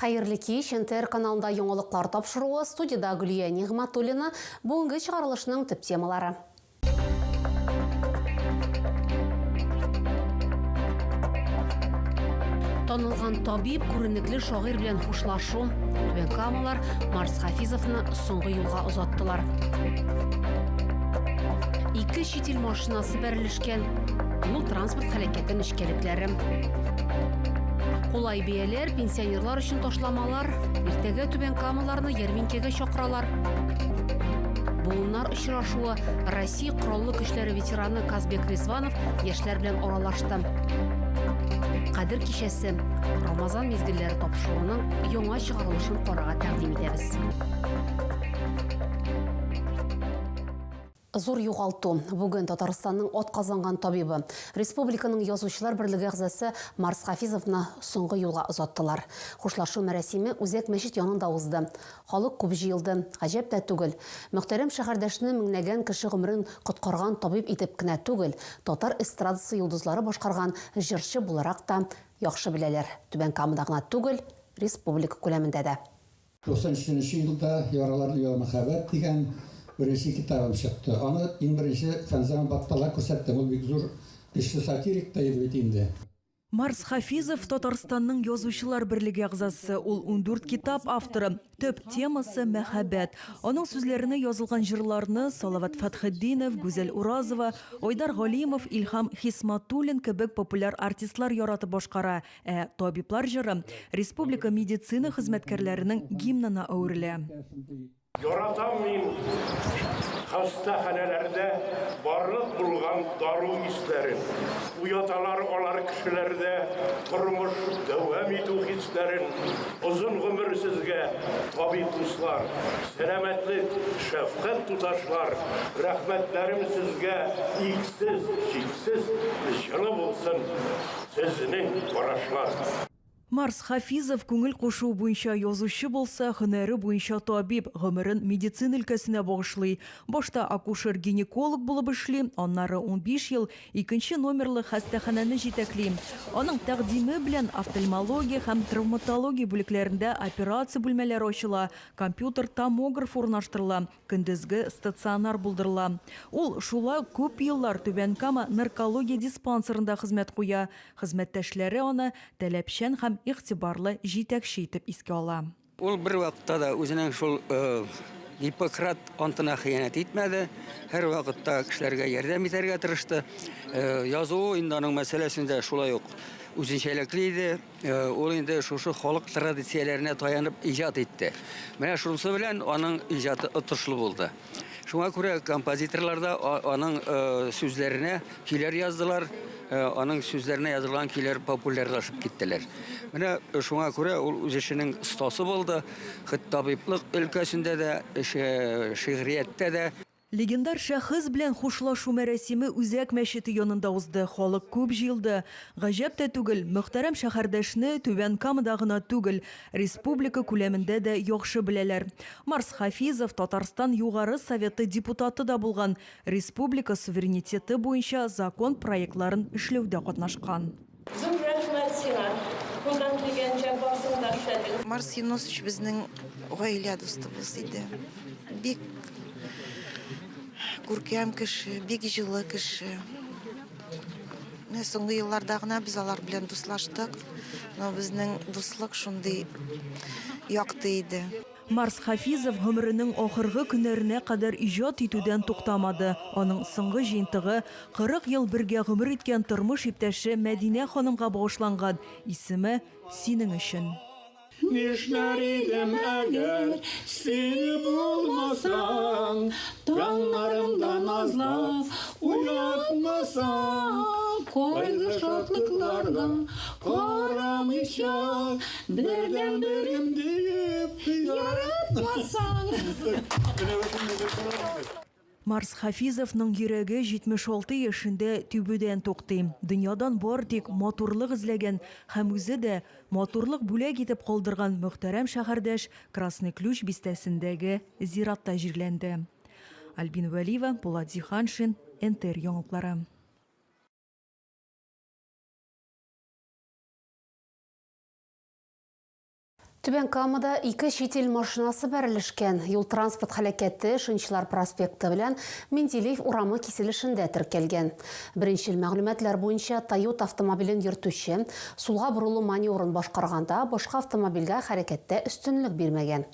Хәерле кич, НТР каналында яңалыклар тапшыруы, студиядә Гөлия Нигъмәтуллина. Бүгенге чыгарылышның төп темалары. Танылган табиб, күренекле шагыйрь белән хушлашу. Түбән Камалар Марс Хафизовны соңгы юлга озаттылар. Ике чит ил машинасы бәрелешкән. Юл транспорт һәлакәте нечкәлекләре. Кулай бәяләр, пенсионерлар өчен ташламалар. Иртәгә Түбән Камаларны ярминкәгә чакыралар. Буыннар очрашуы Россия Кораллы көчләре ветераны Казбек Ризванов яшьләр белән аралашты. Кадер кичәсе Рамазан мизгелләре тапшыруының яңа чыгарылышын карарга тәкъдим итәбез. Зур югалту. Бүген Татарстанның атказанган табибы, республиканың Язучылар берлеге әгъзасы Марс Хафизовны соңгы юлга озаттылар. Хушлашу мәрасиме Үзәк мәчет янында узды. Халык күп җыелды. Гаҗәп тә түгел. Мөхтәрәм шәһәрдәшне меңләгән кеше гомерен коткарган табиб итеп кенә түгел, татар эстрадасы йолдызлары башкарган җырчы буларак та яхшы беләләр. Түбән Камада гына түгел, республика күләмендә дә. 93 нче елда Яраларны юа мәхәббәт дигән беренче китабым чыкты. Аны иң беренче Фәнзаман Батталга күрсәттем. Ул бик зур, көчле сатирик та иде бит инде. Марс Хафизов, Татарстанның Язучылар берлеге әгъзасы. Ул 14 китап авторы. Төп темасы, мәхәббәт. Аның сүзләренә язылган җырларны Салават Фәтхетдинов, Гүзәл Уразова, Айдар Галимов, Илһам Хисматуллин кебек популяр артистлар яратып башкара. Ә Табиблар җыры республика медицина хезмәткәрләренең гимнына әверелә. Яратам мин хастаханәләрдә барлык булган дару исләрен. Уяталар алар кешеләрдә тормыш дәвам итү хисләрен. Озын гомер сезгә, табиб дуслар, сәламәтлек, шәфкать туташлар, рәхмәтләрем сезгә иксез, чиксез, җылы булсын. Сезнең карашлар. Марс Хафизов күңел кушуы буенча язучы булса, һөнәре буенча табиб, гомерен медицина өлкәсенә багышлый. Башта акушер-гинеколог булып эшли, аннары 15 ел икенче номерлы хастаханәне җитәкли. Аның тәкъдиме белән офтальмология һәм травматология бүлекләрендә операция бүлмәләре ачыла, компьютер томограф урнаштырыла, Көндезге стационар булдырыла. Ул шулай ук күп еллар Түбән Кама наркология диспансерында хезмәт куя. Хезмәттәшләре аны таләпчән һәм игътибарлы җитәкче итеп искә ала. Ул бервакытта да үзенең шул Гиппократ антына хыянәт итмәде, һәрвакытта кешеләргә ярдәм итәргә тырышты. Язуы инде аның мәсьәләсендә шулай ук үзенчәлекле иде. Э, ул инде шушы халык традицияләренә таянып иҗат итте. Менә шунысы белән аның иҗаты отышлы булды. Шуңа күрә композиторлар да аның э, сүзләренә көйләр яздылар, э, аның сүзләренә язылган көйләр популярлашып киттеләр. Менә шуңа күрә ул үз эшенең остасы булды, хет табиблык өлкәсендә дә, шигърияттә дә. Легендар шәхес белән хушлашу мәрасиме Үзәк мәчете янында узды. Халык күп җыелды. Гаҗәп тә түгел, мөхтәрәм шәһәрдәшне Түбән Камада гына түгел, республика күләмендә дә яхшы беләләр. Марс Хафизов Татарстан Югары Советы депутаты да булган, республика суверенитеты буенча закон проектларын эшләүдә катнашкан. Зур рәхмәт сиңа, кулдан килгәнчә барсын да эшләдең. Марс Юнусович безнең гаилә дустыбыз иде. Бик күркәм кеше, бик җылы кеше. Менә соңгы елларда гына без алар белән дуслаштык. Но безнең дуслык шундый якты иде. Марс Хафизов гомеренең ахыргы көннәренә кадәр иҗат итүдән туктамады. Аның соңгы җыентыгы 40 ел бергә гомер иткән тормыш иптәше Мәдинә ханымга багышланган, исеме, Синең өчен. Нишләр идем әгәр син булмасаң, Таңнарымда назлап уятмасаң, Кайгы-шатлыкларга карамыйча, Бердәнберем диеп яратмасаң. Марс Хафизовның йөрәге 76 яшендә тибүдән туктый. Дөньядан бары тик матурлык эзләгән һәм үзе дә матурлык бүләк итеп калдырган мөхтәрәм шәһәрдәш Красный Ключ бистәсендәге зиратта җирләнде. Альбина Вәлиева, Булат Зиһаншин, НТР яңалыклары. Түбән Камада ике чит ил машинасы бәрелешкән. Юл-транспорт һәлакәте Шинчылар проспекты белән Менделеев урамы киселешендә теркәлгән. Беренчел мәгълүматлар буенча, Тойота автомобилен йөртүче, сулга борылу маневрын башкарганда, башка автомобильгә хәрәкәттә өстенлек бирмәгән.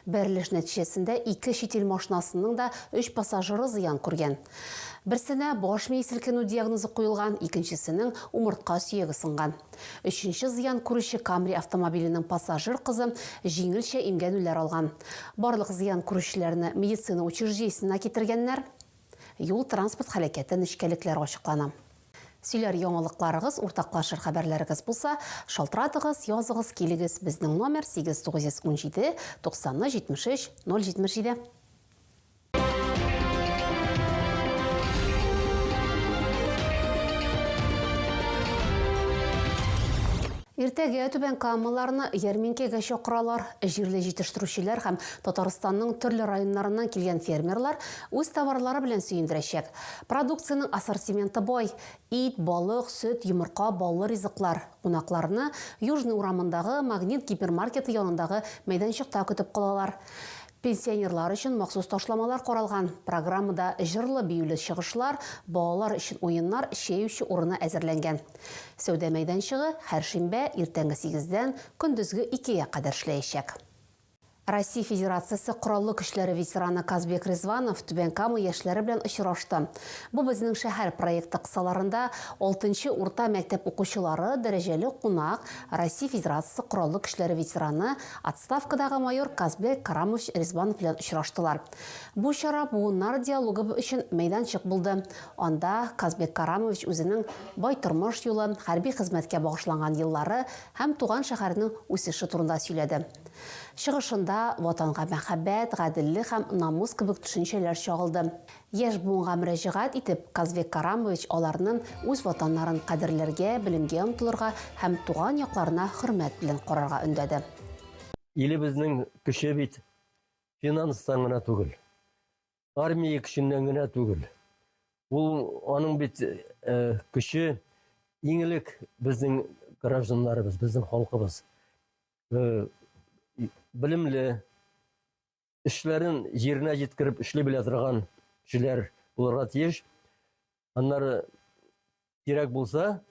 Бәрелеш нәтиҗәсендә ике чит ил машинасының да өч пассажиры зыян күргән. Берсенә баш мие селкенү диагнозы куелган, икенчесенең умыртка сөяге сынган. Өченче зыян күрүче Камри автомобиленең пассажир кызы җиңелчә имгәнүләр алган. Барлык зыян күрүчеләрне медицина учреждениесенә китергәннәр. Юл-транспорт һәлакәте нечкәлекләре ачыклана. Сөйләр яңалыкларыгыз, уртаклашыр хәбәрләрегез булса, шалтыратыгыз, языгыз, килегез. Безнең номер 8917 90 73 077. Иртәгә Түбән Камаларны ярминкәгә чакыралар. Җирле җитештерүчеләр һәм Татарстанның төрле районнарыннан килгән фермерлар үз товарлары белән сөендерәчәк. Продукциянең ассортименты бай, ит, балык, сөт, йомырка, баллы ризыклар. Кунакларны Южный урамындагы Магнит гипермаркеты янындагы мәйданчыкта көтеп калалар. Пенсионерлар өчен махсус ташламалар каралган. Программада җырлы-биюле чыгышлар, балалар өчен уеннар, чәй эчү урыны әзерләнгән. Сәүдә мәйданчыгы һәр шимбә иртәнге сигездән көндезге икегә кадәр эшләячәк. Россия Федерациясе Кораллы Көчләре ветераны Казбек Ризванов Түбән Кама яшьләре белән очрашты. Бу безнең шәһәр проекты кысаларында алтынчы урта мәктәп укучылары дәрәҗәле кунак, Россия Федерациясе Кораллы Көчләре ветераны, отставкадагы майор Казбек Карамович Ризванов белән очраштылар. Бу чара буыннар диалогы өчен мәйданчык булды. Анда Казбек Карамович үзенең бай тормыш юлы, хәрби хезмәткә багышланган еллары һәм туган шәһәренең үсеше турында сөйләде. Чыгышында Ватанга мәхәббәт, гаделлек һәм намус кебек төшенчәләр чагылды. Яшь буынга мөрәҗәгать итеп, Казбек Карамович аларны үз Ватаннарын кадерләргә, белемгә омтылырга һәм туган якларына хөрмәт белән карарга өндәде. Илебезнең көче бит финанстан гына түгел. Армия көченнән генә түгел. Ул аның бит э, көче иң элек безнең гражданнарыбыз, безнең халкыбыз. Э, белемле, эшләрен җиренә җиткереп эшли белә торган кешеләр булырга тиеш. Аннары кирәк булса,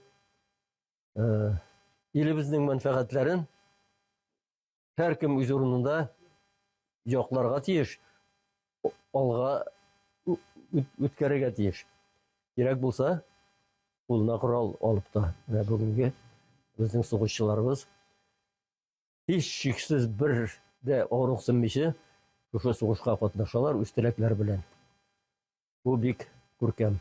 э, илебезнең мәнфәгатьләрен Һәркем үз урынында якларга тиеш, алга үткәрергә тиеш. Кирәк булса, кулына корал алып та. Менә бүгенге безнең сугышчыларыбыз һичшиксез бер дә авырыксынмыйча шушы сугышка катнашалар үз теләкләре белән. Бу бик күркәм.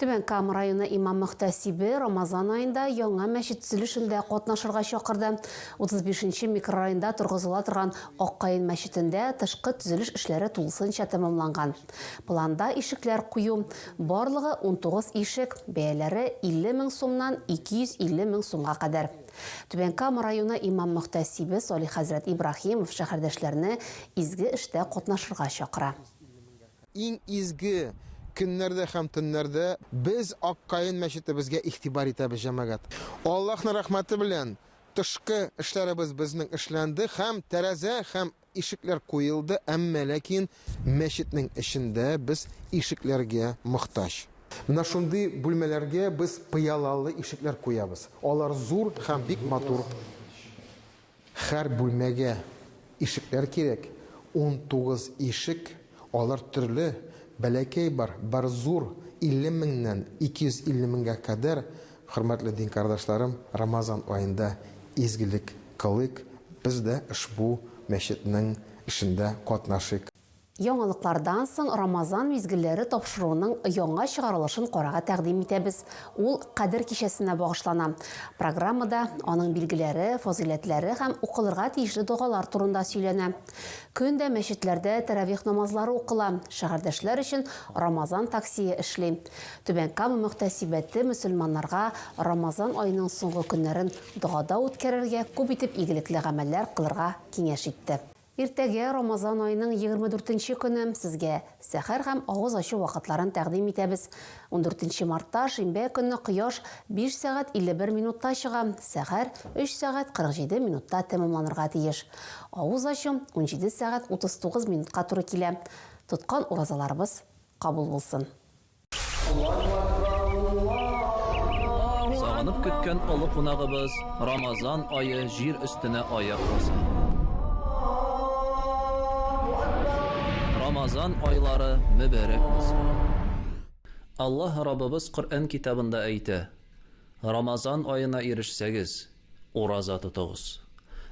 Түбән Кама районы имам-мөхтәсибе Рамазан аенда яңа мәчет төзелешендә катнашырга чакырды. 35 нче микрорайонда торгызыла торган Ак каен мәчетендә тышкы төзелеш эшләре тулысынча тәмамланган. Планда ишекләр кую. Барлыгы 19 ишек, бәяләре 50 мең сумнан 250 мең сумга кадәр. Түбән Кама районы имам-мөхтәсибе Салих хәзрәт Ибраһимов шәһәрдәшләрне изге эштә катнашырга чакыра. Иң изге көннәрдә һәм төннәрдә без Ак каен мәчетебезгә игътибар итәбез, җәмәгать. Аллаһның рәхмәте белән тышкы эшләребез безнең эшләнде һәм тәрәзә һәм ишекләр куелды, әмма ләкин мәчетнең эчендә без ишекләргә мохтаҗ. Менә шундый бүлмәләргә без пыялалы ишекләр куябыз. Алар зур һәм бик матур. Һәр бүлмәгә ишекләр кирәк, 19 ишек, алар төрле, бәләкәй бар, бар зур, 50 меңнән 250 меңгә кадәр, хөрмәтле дин кардашларым, Рамазан аенда изгелек кылыйк, без дә ошбу мәчетнең эшендә катнашыйк. Яңалыклардан соң Рамазан мизгелләре тапшыруының яңа чыгарылышын карарга тәкъдим итәбез. Ул Кадер кичәсенә багышлана. Программада аның билгеләре, фазыйләтләре һәм укылырга тиешле догалар турында сөйләнә. Көн дә мәчетләрдә тәравих намазлары укыла, шәһәрдәшләр өчен Рамазан таксие эшли. Түбән Кама мөхтәсибәте мөселманнарга Рамазан аеның соңгы көннәрен догада үткәрергә, күп итеп игелекле гамәлләр кылырга киңәш итте. Иртәгә Рамазан аеның 24 нче көне. Сезгә сәхәр һәм авыз ачу вакытларын тәкъдим итәбез. 14 нче мартта, шимбә көнне кояш 5 сәгать 51 минутта чыга, сәхәр 3 сәгать 47 минутта тәмамланырга тиеш. Авыз ачу 17 сәгать 39 минутка туры килә. Тоткан уразаларыбыз кабул булсын. Сагынып көткән олы кунагыбыз Рамазан ае җир өстенә аяк баса. Рамазан айлары мөбарәк булсын. Аллаһ Раббыбыз Коръән китабында әйтә, Рамазан аена ирешсәгез, ураза тотыгыз.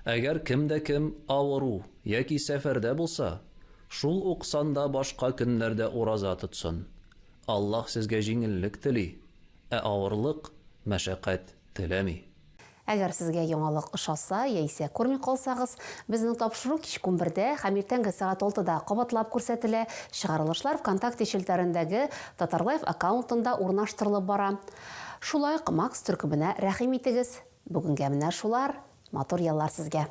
Әгәр кем дә кем авыру яки сәфәрдә булса, Шул ук санда башка көннәрдә ураза тотсын. Аллаһ сезгә җиңеллек тели, ә авырлык, мәшәкать теләми. Әгәр сезгә яңалык ошаса, яисә күрми калсагыз, безнең тапшыру кичке унбердә һәм иртәнге сәгать алтыда кабатлап күрсәтелә, чыгарылышлар ВКонтакте челтәрендәге Татарлайф аккаунтында урнаштырылып бара. Шулай ук Макс төркеменә рәхим итегез. Бүгенгә менә шулар. Матур яллар сезгә!